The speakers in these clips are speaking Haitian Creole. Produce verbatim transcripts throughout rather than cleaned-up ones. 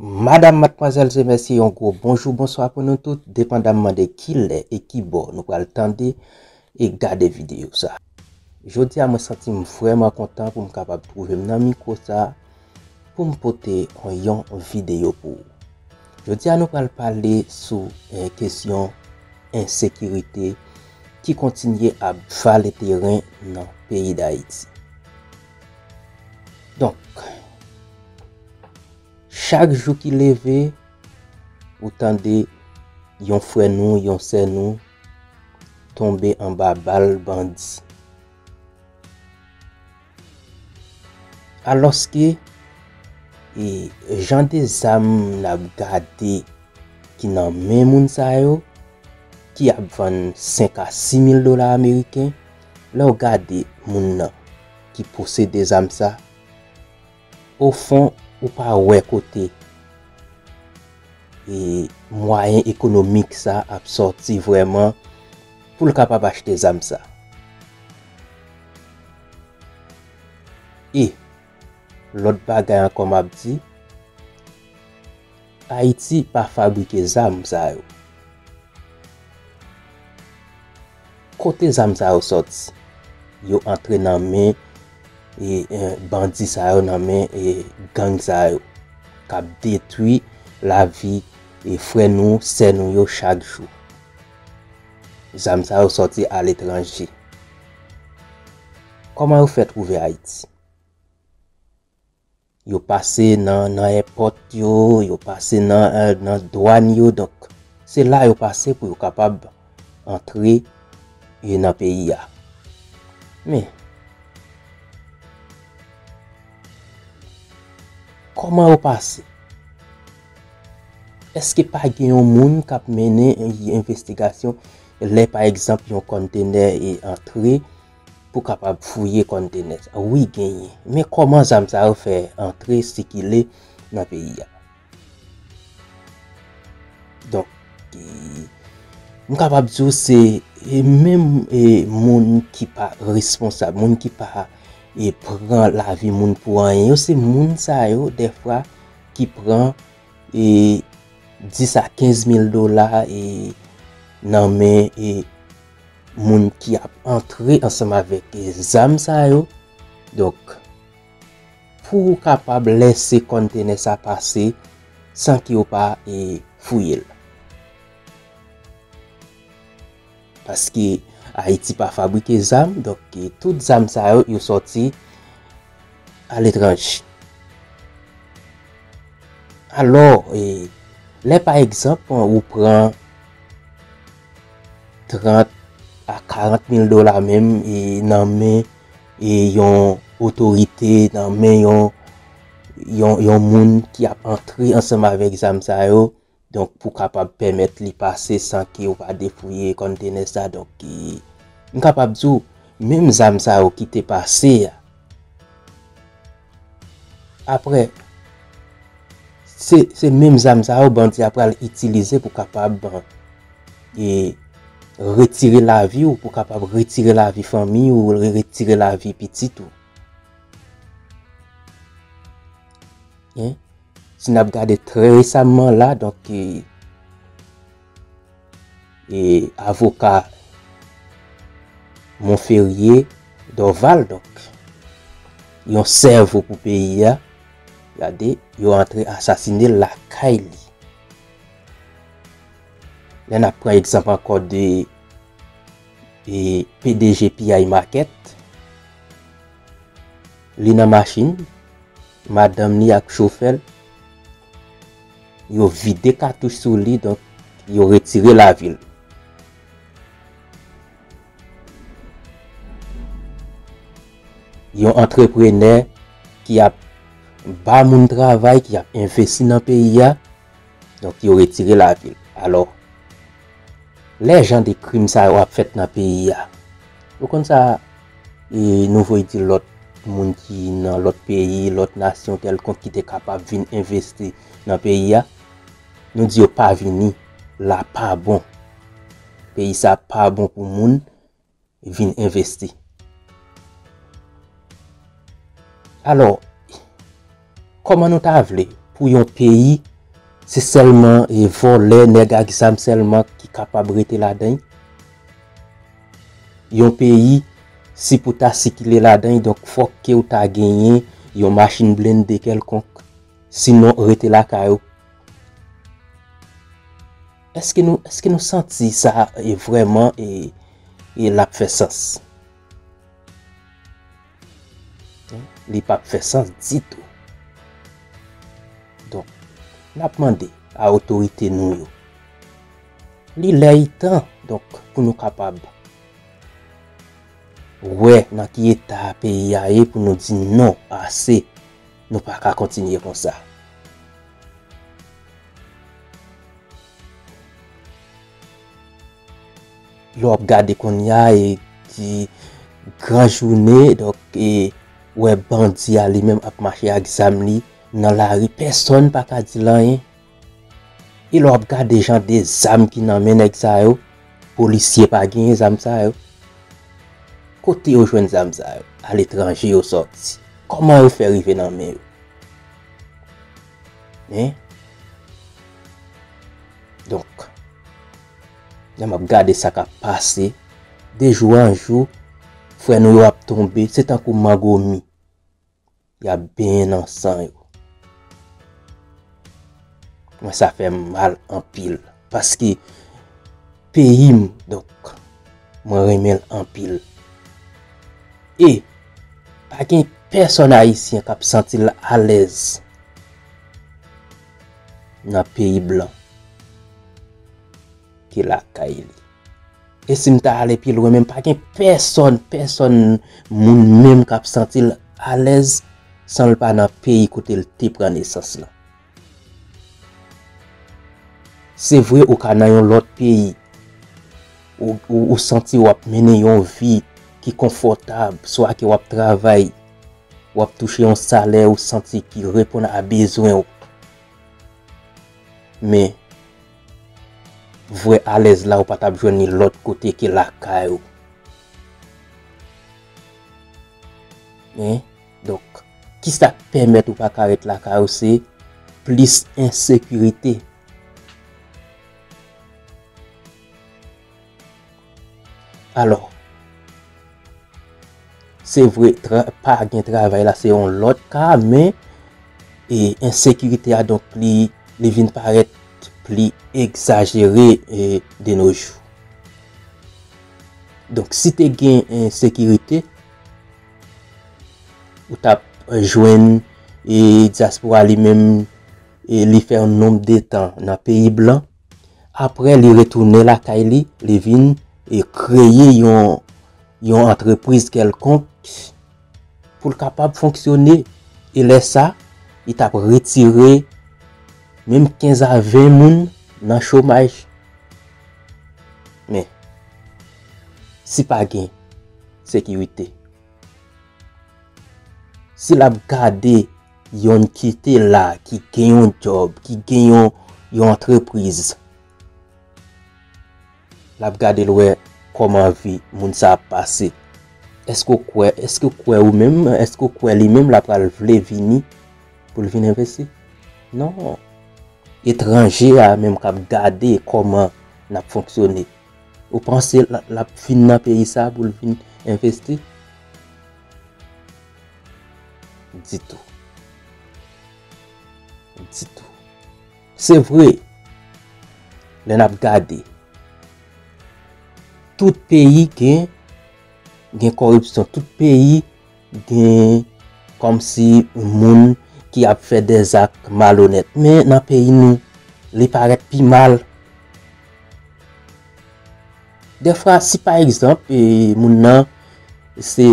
Madam, madmwazèl e mesye, yon gwo bonjou, bonswa pou nou tout, depandamman de ki lè e ki bò nou pral tande e gade videyo sa. Jodi a, mwen santi m vrèman kontan pou m kapab twouve m nan mikwo sa pou m pote yon, yon videyo pou ou. Jodi a, nou pral pale sou, eh, kesyon ensekirite ki kontinye ap vale teren nan peyi Dayiti. Donk, chak jou ki leve, ou tande yon frè nou, yon sè nou tonbe anba bal bandi. Alòske, e, jan de zam n ap gade ki nan men moun sa yo, ki ap vann senk a sis mil dola ameriken, lè w gade moun nan ki posede zam sa, ofon, ou pa wè kote e mwayen ekonomik sa ap sòti vrèman pou l kapab achte zam sa. E lòt bagay ankò m ap di, Ayiti pa fabrike zam sa yo. Kote zam sa yo sòti? Yo antre nan men, e, e, bandi sa yo, nan men, e, gang sa yo, k ap detwi lavi, e, frè nou, sè nou yo chak jou. Zam sa yo sòti aletranje. Kòman yo fè twouve Ayiti? Yo pase nan, nan èpòt yo, yo pase nan, eh, nan dwàn yo. Donk, se la yo pase pou yo kapab antre, eh, nan peyi a. Men, kòman yo pase? Èske pa gen yon moun k ap mennen, eh, envestigasyon lè, pa egzanp, yon kòntenè, eh, antre pou kapab fouye kòntenè sa? Wi, genyen. Men kòman zam sa yo fè antre, sikile nan peyi a? Donk, e, m kapab di w se, e, menm, e, moun ki pa responsab, moun ki pa, e, pran lavi moun pou anyen yo, se moun sa yo, dèfwa, ki pran, e, dis a kenz mil dola, e, nan men, e, moun ki ap antre ansanm avèk, e, zam sa yo. Donk, pou w kapab lèse kòntenè sa pase san ke w pa, e, fouye l. Paske Ayiti pa fabrike zam, donk, e, tout zam sa yo, yo sòti aletranje. Alò, e, lè pa egzanp, ou pran trant a karant mil dola menm, e, nan men, e, yon otorite, nan men yon, yon, yon moun ki ap antre ansanm avèk zam sa yo, donk, pou kapab pèmèt li pase san ke w pa defouye kòntenè sa. Donk, e, m kapab di w, menm zam sa yo ki te pase a, apre, se, se menm zam sa yo bandi a pral itilize pou kapab, e, retire lavi w, pou kapab retire lavi fanmi w, re-, retire lavi pitit ou. Hein? Si n ap gade trè resaman la, donk, e, e, avoka Monferrier Dorval, donk, yon sèvo pou peyi a, gade, yo antre asasine l lakay li. Lè n ap pran egzanp ankò de, e, P D G P I Market, li nan machin, madanm li ak chofè l, yo vide katouch sou li, donk, yo retire lavi l. Yon antreprenè ki ap ba moun travay, ki ap envesti nan peyi a, donk, yo retire lavi l. Alò, lè jan de krim sa yo ap fèt nan peyi a, ou konn sa, e, nou voye di lòt moun ki nan lòt peyi, lòt nasyon kèlkonk ki te kapab vin envesti nan peyi a, nou di yo pa vini, la pa bon. Peyi sa pa bon pou moun vin envesti. Alò, kòman nou ta vle pou yon peyi, se sèlman, e, vòlè, nèg ak zam sèlman ki kapab rete ladan l? Yon peyi, si pou ta sikile ladan l, donk fòk ke w ta genyen yon machin blende kèlkonk, sinon rete lakay ou. Èske nou, èske nou santi sa, e, vrèman, e, e l ap fè sans? Li p ap fè sans ditou. Donk, n ap mande a otorite nou yo, li lè, li tan, donk, pou nou kapab wè nan ki eta peyi a ye, pou nou di non, ase, nou pa ka kontinye konsa. Lè w ap gade kounye a, e, di gran jounen, donk, e, wè bandi a li menm ap mache ak zam li nan lari, pèsonn pa ka di l anyen. E lè w ap gade jan de zam ki nan men nèg sa yo, polisye pa genyen zam sa yo. Kote yo jwenn zam sa yo? Aletranje yo sòti. Kòman yo fè rive nan men yo? Hein? Donk, lè m ap gade sa k ap pase, de jou an jou, frè nou yo ap tonbe, se tankou mangomi. Y ap benyen nan san yo. Mwen, sa fè m mal anpil. Paske peyi m, donk, mwen renmen l anpil. E pa gen pèsonn ayisyen k ap santi l alèz nan peyi blan ke lakay li. E si m ta ale pi lwen, menm pa gen pèsonn, pèsonn moun menm k ap santi l alèz san l pa nan peyi kote l te pran nesans lan. Se vre, ou ka nan yon lòt peyi, ou, ou, ou santi w ap mennen yon vi ki konfòtab, swa ke w ap travay, w ap touche yon salè ou santi ki reponn a bezwen w. Men, vrè alèz la, ou pa t ap jwenn li lòt kote ke lakay ou. Hein? Donk, kisa k pèmèt ou pa ka ret lakay ou, se plis ensekirite. Alò, se vre, tra-, pa gen travay la, se yon lòt ka, men, e, ensekirite a, donk, li, li vin parèt pli egzajere, e, de nos jours. Donk, si te gen ensekirite, ou t ap jwenn, e, dyaspora li menm, e, li fè yon nonb de tan nan peyi blan. Apre, li retounen lakay li, li vin, e, kreye yon, yon antrepriz kèlkonk pou l kapab fonksyone. E lè sa, li t ap retire menm kenz a ven moun nan chomaj. Men, si pa gen sekirite, si l ap gade yonn ki te la, ki gen yon djòb, ki gen yon, yon antrepriz, l ap gade l wè kòman vi moun sa ap pase. Èske w kwè, èske w kwè ou menm, èske w kwè li menm l ap pral vle vini pou l vin envesti? Non. Etranje a menm k ap gade kòman n ap fonksyone. Ou panse l, l ap vin nan peyi sa pou l vin envesti? Ditou. Ditou. Se vre, lè n ap gade, tout peyi gen, gen kòripsyon, tout peyi gen kòmsi moun ki ap fè dèzak malonèt. Men nan peyi nou, li parèt pi mal. Dèfwa, si pa egzanp, e, moun nan, se,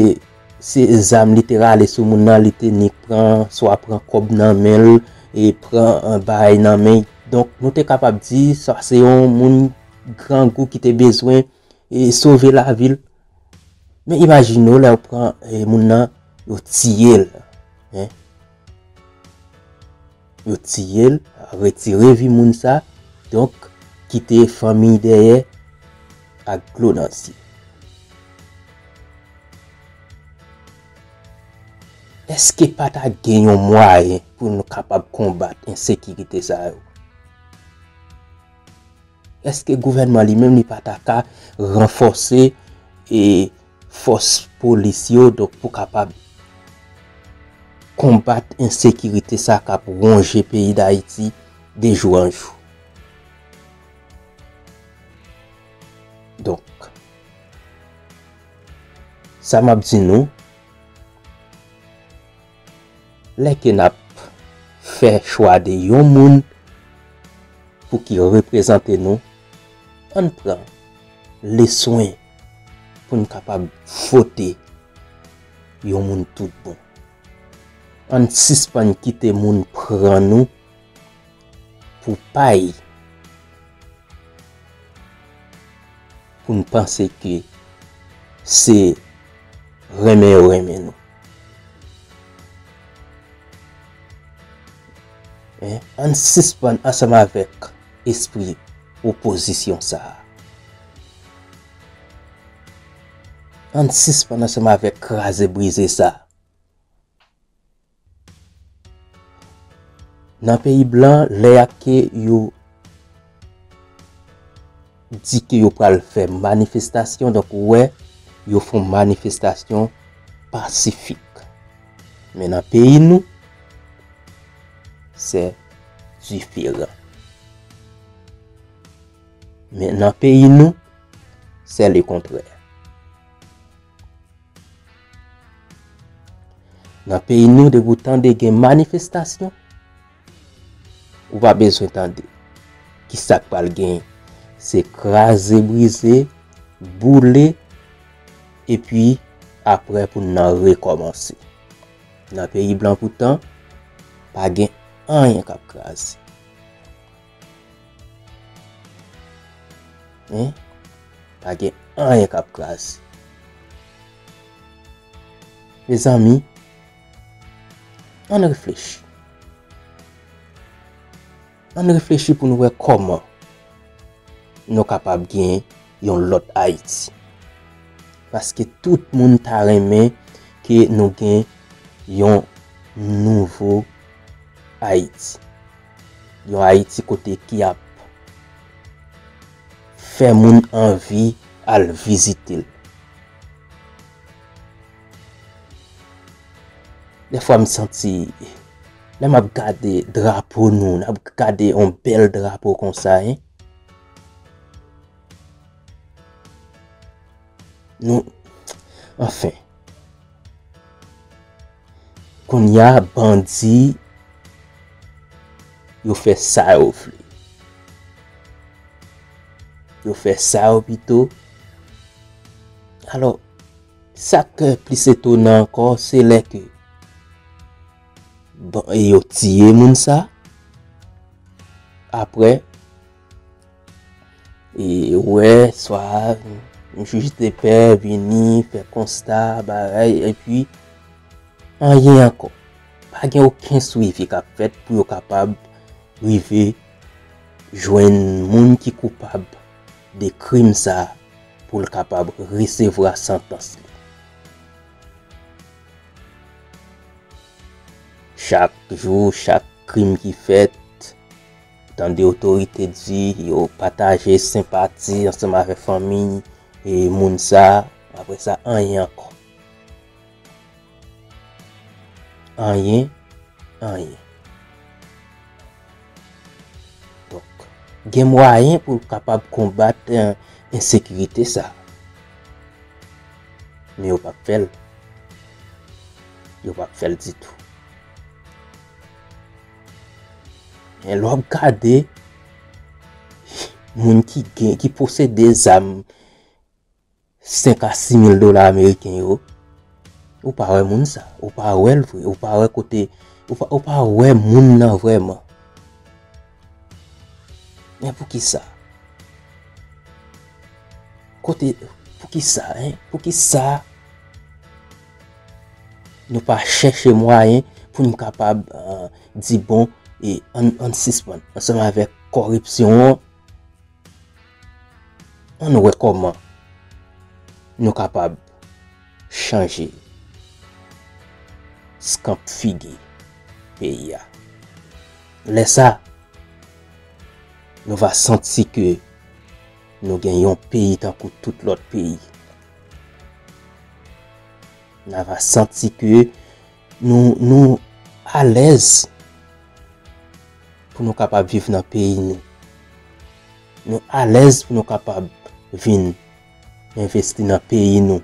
se zam li te rale sou moun nan, li te nik pran, swa pran kòb nan men l, e pran, e, bagay nan men l. Donk, nou te kapab di, sa se yon moun grangou ki te bezwen, e, sove lavi l. Men imajine w lè yo pran, e, moun nan, yo tiye l. Hein? Yo tiye l, retire vi moun sa, donk, kite fanmi dèyè ak dlo nan zye. Èske pa ta gen yon mwayen pou nou kapab konbat ensekirite sa yo? Èske gouvènman li menm li pa ta ka ranfòse e fòs polis yo, donk pou kapab konbat ensekirite sa k ap wonje peyi Dayiti de jou an jou? Donk, sa m ap di nou, lè ke n ap fè chwa de yon moun pou ki reprezante nou, ann pran leswen pou n kapab vote yon moun tout bon. Ann sispann kite moun pran nou pou pay, pou n panse ke se renmen yo renmen nou. Hein? Ann sispann ansanm avèk espri opozisyon sa a. Ann sispann ansanm avèk kraze brize sa a. Nan peyi blan, lè y ap ke yo di ke yo pral fè manifestasyon, donk ou wè, yo fè yon manifestasyon pasifik. Men nan peyi nou, se diferan. Men nan peyi nou, se le kontrè. Nan peyi nou, depi w tande gen manifestasyon, ou pa bezwen tande. Kisa k pral genyen? Se kraze brize, boule, epi apre pou n nan rekòmanse. Nan peyi blan poutan, pa gen anyen k ap kraze. Hein? Pa gen anyen k ap kraze. Mezanmi, ann reflechi. Ann reflechi pou n wè kòman nou kapab gen yon lòt Ayiti. Paske tout moun ta renmen ke nou gen yon nouvo Ayiti. Yon Ayiti kote ki ap fè moun anvi al vizite l. Dèfwa m santi, lè m ap gade drapo nou, n ap gade yon bèl drapo konsa, hein? Nou, anfen. Kounye a, bandi, yo fè sa yo vle. Yo fè sa yo pito. Alò, sa k plis etonan ankò, se lè ke, bon, yo tiye moun sa. Apre, e, wè, swa jij de pè vini, fè konsta, bagay, epi anyen ankò. Pa gen okenn swivi k ap fèt pou yo kapab rive jwenn moun ki koupab de krim sa a pou l kapab resevwa santans li. Chak jou, chak krim ki fèt, tande otorite di yo pataje senpati ansanm avèk fanmi e moun sa, apre sa, anyen ankò. Anyen, anyen. Donk, gen mwayen pou l kapab konbat, eh, ensekirite sa. Men yo p ap fè l. Yo p ap fè l ditou. Men lè w ap gade, moun ki gen, ki posede zam senk a sis mil dola ameriken yo, ou pa wè moun sa, ou pa wè l vre, ou pa wè kote, ou pa, ou pa wè moun nan vrèman. Men poukisa? Kote, poukisa, hein? Poukisa nou pa chèche mwayen pou n kapab, eh, di, bon, e ann, ann sispann ansanm avèk kòripsyon an, ann wè kòman nou kapab chanje. eskanp figi peyi a. Lè sa, nou va santi ke nou gen yon peyi tankou tout lòt peyi. N a va santi ke nou, nou alèz pou nou kapab viv nan peyi nou. Nou alèz pou nou kapab vin envesti nan peyi nou.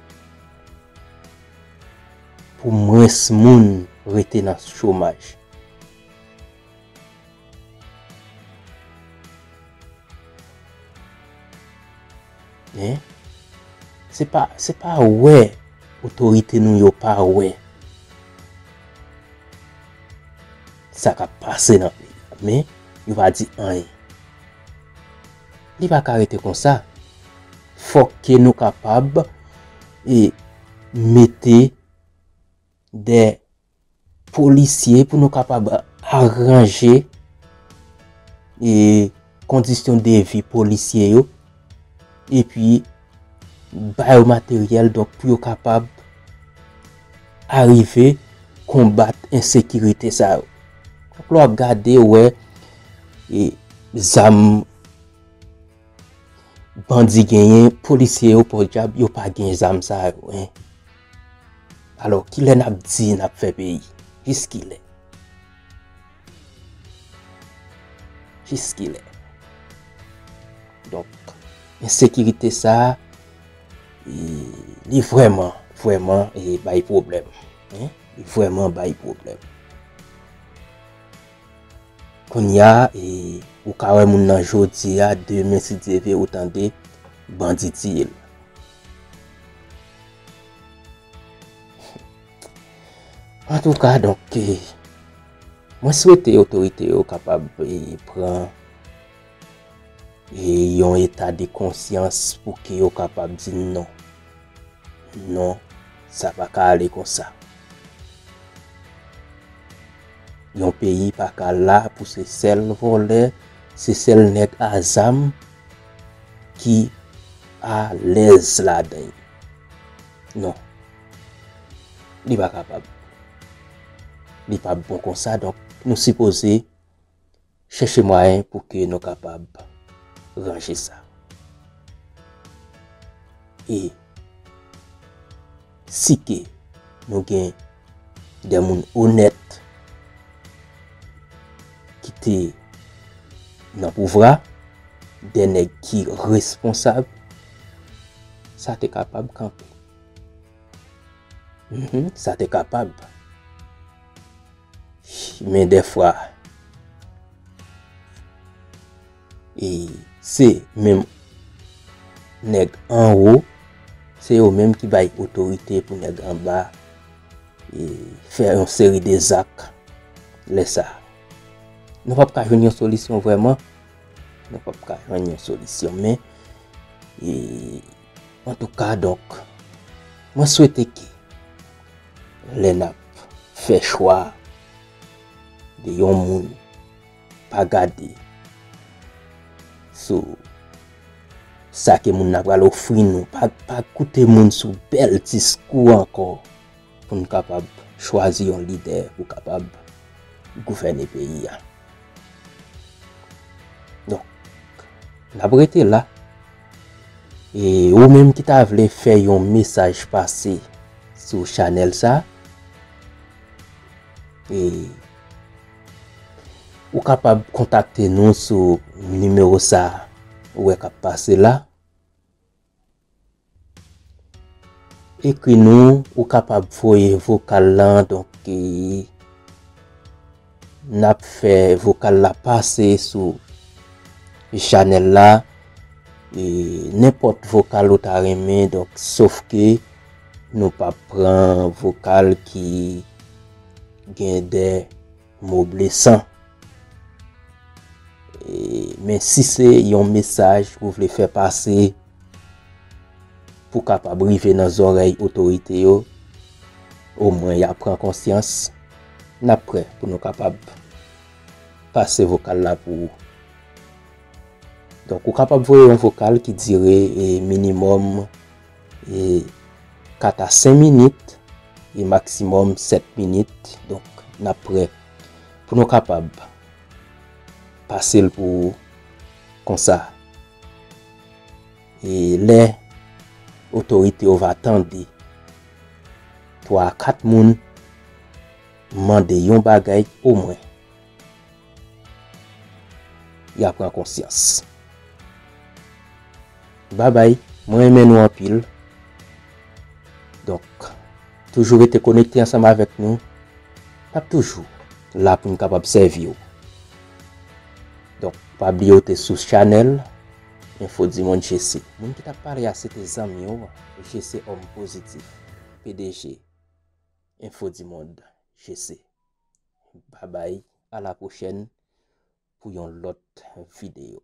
Pou mwens moun rete nan chomaj. Hein? Se pa, se pa wè otorite nou yo pa wè sa k ap pase nan peyi a, men yo pa di anyen. Li pa ka rete konsa. Fòk ke nou kapab e mete de polisye pou nou kapab aranje e kondisyon de vi polisye yo, epi ba yo materyèl, donk, pou yo kapab arive konbat ensekirite sa yo. Donk, lè w ap gade, ou wè e zam bandi genyen, polisye yo, podyab, yo pa gen zam sa yo, en. Alò, kilè n ap di n ap fè peyi? Jiskilè? Jiskilè? Donk, ensekirite sa a, e, li vrèman, vrèman, e, bay pwoblèm, en. Li vrèman bay pwoblèm. Kounye a, e, ou ka wè moun nan jodi a, demen, si Dye vle, ou tande bandi tiye l. Antouka, donk, e, mwen swete otorite yo kapab, e, pran, e, yon eta de konsyans pou ke yo kapab di non. Non, sa pa ka ale konsa. Yon peyi pa ka la pou se sèl vòlè, se sèl nèg a zam ki alèz ladan l. Non. Li pa kapab. Li pa bon konsa, donk nou sipoze chèche mwayen pou ke nou kapab ranje sa. E si ke nou gen de moun onèt ki te nan pouvwa, de nèg ki responsab, sa te kapab kanpe. Mhm, sa te kapab. Men dèfwa, e se menm nèg anwo, se yo menm ki bay otorite pou nèg anba, e fè yon seri de zak lè sa. Nou p ap ka jwenn yon solisyon vrèman. Nou p ap ka jwenn yon solisyon, men, e, antouka, donk, mwen swete ke lè n ap fè chwa de yon moun, pa gade sou sa ke moun nan pral ofri nou, pa, pa koute moun sou bèl diskou ankò pou n kapab chwazi yon lidè pou kapab gouvène peyi a. Donk, n ap rete la. E ou menm ki ta vle fè yon mesaj pase sou chanèl sa, e ou kapab kontakte nou sou nimewo sa ou wè k ap pase la. Ekri nou, ou kapab voye vokal lan, donk, e, n ap fè vokal la pase sou chanèl la, e, nenpòt vokal ou ta renmen, donk, sof ke nou p ap pran vokal ki gen de mo blesan. E, men si se yon mesaj ou vle fè pase pou kapab rive nan zòrèy otorite yo, omwen y a pran konsyans, n ap prè pou nou kapab pase vokal la pou ou. Donk, ou kapab voye yon vokal ki dire, e, minimòm, e, kat a senk minit. e maksimòm sèt minit. Donk, n ap prè pou nou kapab pase l pou ou konsa. E lè otorite yo va tande twa a kat moun mande yon bagay omwen, y a pran konsyans. Babay, mwen renmen nou anpil. Donk, toujou rete konekte ansanm avèk nou. N ap toujou la pou n kapab sèvi w. Donk, pa bliye w te sou chanèl Info du Monde G C. Moun ki t ap pale a, se te zanmi w, G C Homme Positif, P D G Info du Monde G C. Babay, a la pwochèn pou yon lòt videyo.